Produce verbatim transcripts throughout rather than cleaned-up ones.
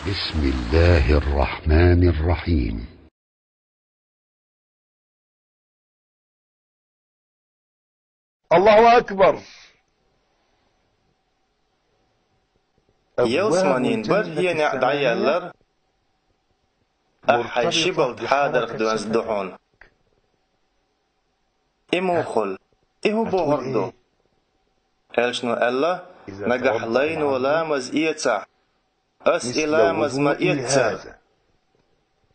بسم الله الرحمن الرحيم. الله أكبر. Ялсманийн бархӀе неӀ дӀаеллар, ахьа хьай шибалт хьадарх доьнза ду хьона. И муха хул? И хӀун бохург ду? Элчано аьлла: «Нагахь лайно ламаз эцахь, ас и ламаз ма эццара».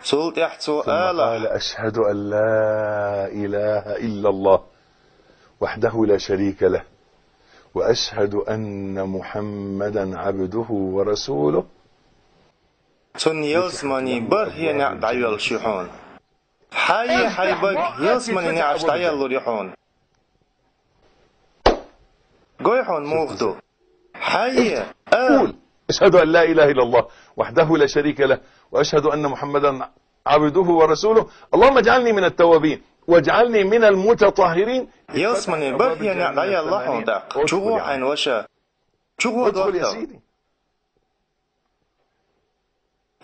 Цул тӀаьхьа цо ала: «أشهد أن لا إله إلا الله وحده لا شريك له، وأشهد أن محمدا عبده ورسوله». Цунна ялсманийн бархӀе неӀ дӀайоьллуш ю хьона. Хьае, хьай бага ялсманийн неӀаш дӀаеллалур ю хьона. Гой хьона муха ду. Хьае, а! قول: «أشهد أن لا إله إلا الله وحده لا شريك له، وأشهد أن محمدا عبده ورسوله، اللهم اجعلني من التوابين واجعلني من المتطهرين». Ялсманийн бархӀе неӀ дӀаелла хьона тӀаккха. Чу гӀо хьайна, ваша. Чу гӀо доттагӀа.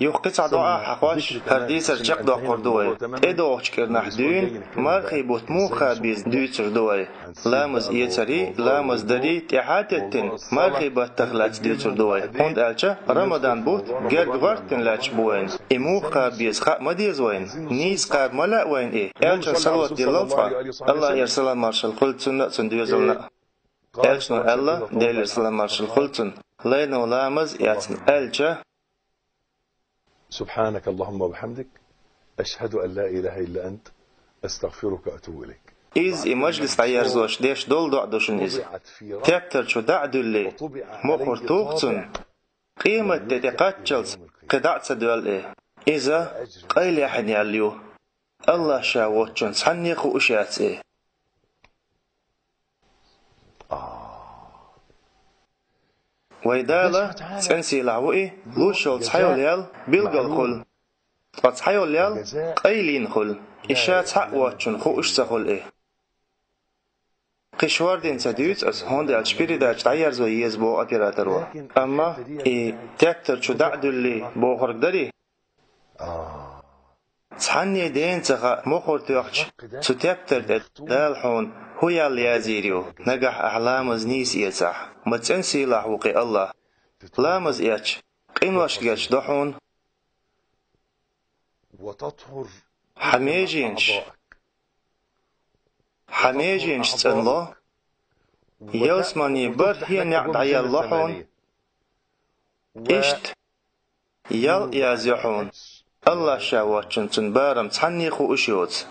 Юха кхин цхьа доӀа хьахош, хӀара дийцар чекхдоккхур ду вай. ТӀедогӀучу кӀирнахь дуьйна мархий бутт муха беза дуьйцур ду вай. Ламаз эцарий, ламаз дарий тӀаьхьа а теттина, мархий баттах лаьцна дуьйцур ду вай. ХӀунда аьлча Рамадан бутт герга гӀортийна лаьтташ бу вайна. И муха беза хаа ма деза вайна. Нийса кхаба ма лаьа вайна и. Элчанна салават диллал цкъа. АллахӀера салам-маршалла хуьлда цунна а, цуьнан доьзална а. Элчано аьлла, Делера салам-маршалла хуьлда цунна, лайно ламаз эцна аьлча: سبحانك اللهم وبحمدك، أشهد أن لا إله إلا أنت، أستغفرك وأتوب إليك. Иза и мажлис дӀаерзош деш долу доӀа ду шуна иза. Тептар чу дӀа а дуьллий, мухӀар туху цунна, къематде тӀе кхаччалц кхин дӀа а ца доьллу и. Иза къайлаяьхьна яьлла ю. АллахӀ Ша воцчунна цхьанне а хууш яц и. Вайн Дала, цӀена сийлахь ву и, луш йолу цхьайолу ял билггал хуьлу, ткъа цхьайолу ял къайлина хуьлу, и Ша цхьаъ воцчунна хууш ца хуьлу и. Кхин шордина ца дуьйцу аса, хӀунда аьлча передача дӀаерзо еза боху операторо. Амма и тептар чу дӀа а дуьллий бохург дарий? Цхьанне а дена ца хаьа, мухӀар тоьхча, цу тептар тӀе Дала хьуна хӀун ял язйийр ю, нагахь ахь ламаз нийса эцахь, ма цӀена сийлахь ву кхин АллахӀ. Ламаз эцча, къинош гечдо хьуна. Хьан меженаш, хьан меженаш цӀанло, ялсаманин бархӀе неӀ дӀаелло хьуна. Иштта ял а язйо хьуна, АллахӀ Ша воцчунна цуьнан барам цхьанне а хууш йоцу.